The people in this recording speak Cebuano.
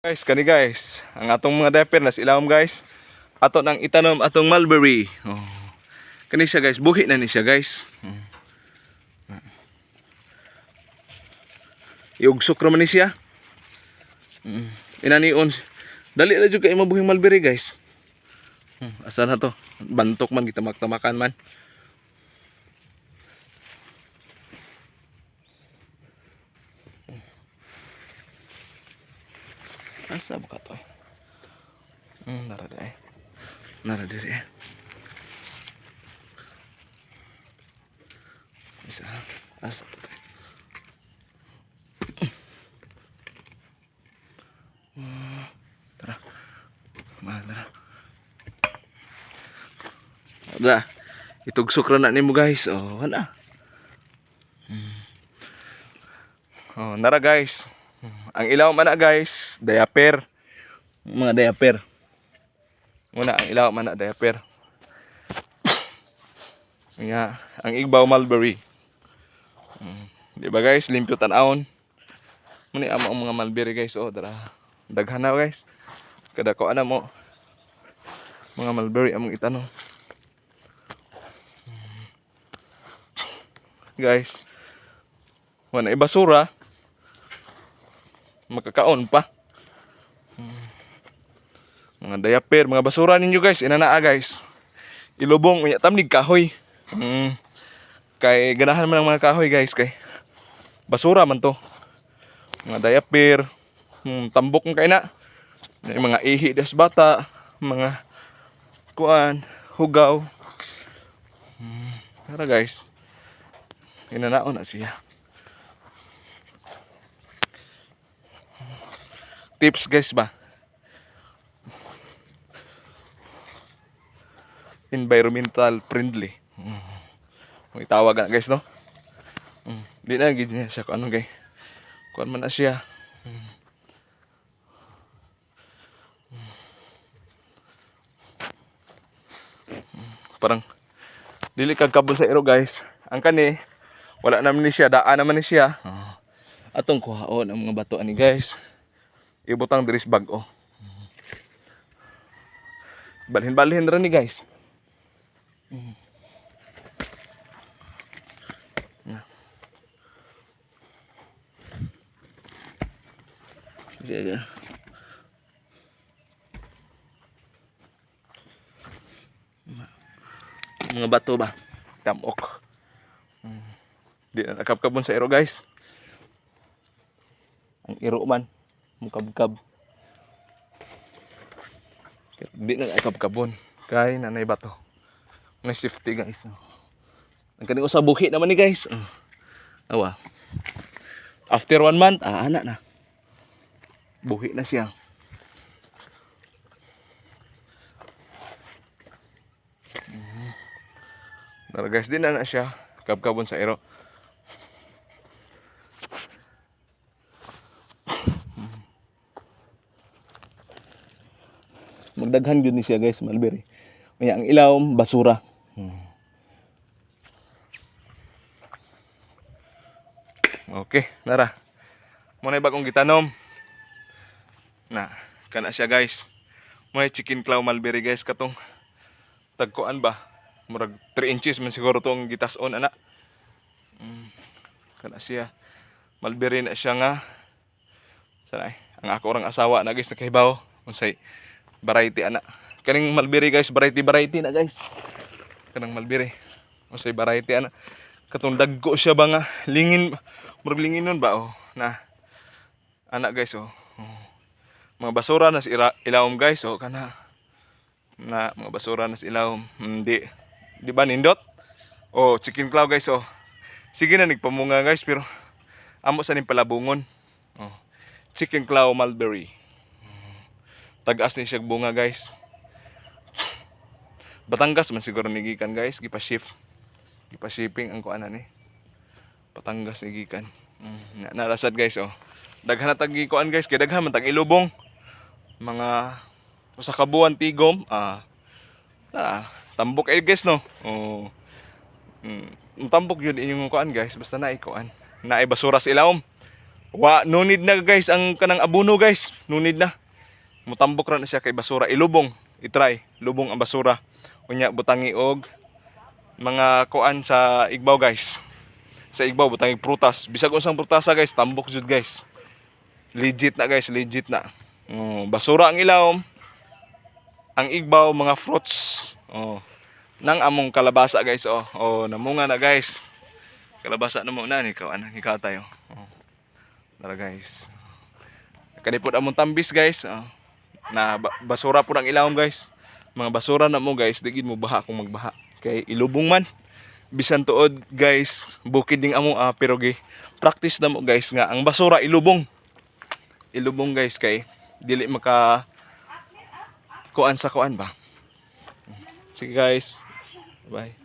Guys, kani guys, ang atong mga diaper nas ilawom, guys. Ato nang itanom atong mulberry. Oh. Kani siya, guys, buhi na ni siya, guys. Oh. Iugsok ra man ni siya. Inanion. Dali ra jud kay mabuhing mulberry, guys. Asa na to? Bantok man gitamak-tamakan man. Asa ba ka to eh? Nara di eh. Nara diri eh. Isa. Asa to eh? Tara. Ma, tara. Wala. Itugsok ra na nimo, guys. Oh, wala. Oh, nara, guys. Ang ilaw man na, guys, diaper. Mga diaper. Muna ang ilaw man na diaper. Nga, ang igbaw mulberry. Di ba, guys, limpyo tan-awon. Muni amo ang mga mulberry, guys. Oh, dara. Daghan na, guys. Kada ko ana mo. Mga mulberry among itanom. Guys. Wala basura. Makakaon pa. Mga diaper, mga basura ninyo, guys, inanaa, guys. Ilubong unya tamnig kahoy. Kay ganahan man ang mga kahoy, guys, kay basura man to. Mga diaper, tambok man kay na. May mga ihi das bata, mga kuan, hugaw. Tara, guys. Inanaon na siya. Tips, guys, ba? Environmental friendly. May tawag na, guys, no? Di na gid niya siya kung ano kay. Kuan man na siya. Parang dili kag kabon sa iro, guys. Ang kani wala naman ni siya, daan naman ni siya. Oh. Atong kuhaon ang mga bato ani, guys. Ibutang diri sa bag-o. Balhin-balhin ra ni, guys. Na. Sige. Mga bato ba? Tamok. Di na nakabkabon sa iro, guys. Ang iro man mukabkab. Pero di na nakabkabon. Kay nanay bato. Mga safety, guys. Ang kaning usa buhi naman ni, guys. Oh. Awa. After one month, ah, ana na. Buhi na siya. Tara, guys, di na na siya. Kabkabon sa iro. Magdaghan gyud ni siya, guys, mulberry. Unya ang ilawom basura. Okay, nara. Muna bagong gitanom. Na, kana siya, guys. May chicken claw mulberry, guys, katong tagkuan ba? Murag 3 inches man siguro tong gitason ana. Kana siya. Mulberry na siya nga. Sana eh, ang ako orang asawa na, guys, nakahibaw unsay variety ana. Kaning mulberry, guys, variety variety na, guys. Kanang mulberry. Unsay variety ana. Katong dagko siya ba nga lingin, murag linginon ba oh na. Ana, guys, oh. Oh. Mga basura na sa ilawom, guys, oh, kana. Na mga basura na sa ilawom. Hindi. Di ba nindot? Oh, chicken claw, guys, oh. Sige na nagpamunga, guys, pero amo sa ning palabungon. Oh. Chicken claw mulberry. Tag-as ni siya bunga, guys. Batangas man siguro ni gikan, guys, gipa-ship. Gipa-shipping ang kuan ni. Batangas ni gikan. Na nalasad, guys, oh. Daghan na tag gikuan, guys, kay daghan man tag ilubong. Mga usa ka buwan tigom, tambok eh, guys, no. Oh. Tambok yun inyong kuan, guys, basta na ikuan. Naay basura sa ilawom. Wa, no need na, guys, ang kanang abono, guys. No need na. Mutambok ra na siya kay basura. Ilubong, i-try. Lubong ang basura. Unya butangi og mga kuan sa igbaw, guys. Sa igbaw butangi prutas. Bisag unsang prutasa, guys, tambok jud, guys. Legit na, guys, legit na. Oh, basura ang ilawom. Ang igbaw mga fruits. Oh. Nang among kalabasa, guys, oh. Oh, namunga na, guys. Kalabasa na mo na ni ikaw ana, ikaw tayo. Oh. Tara, guys. Kanipod among tambis, guys. Oh. Na basura po ang ilawom, guys. Mga basura na mo, guys, di gid mo baha kung magbaha. Kay ilubong man. Bisan tuod, guys, bukid ding amo ah, pero gi practice na mo, guys, nga ang basura ilubong. Ilubong, guys, kay dili maka kuan sa kuan ba. Sige, guys. Bye.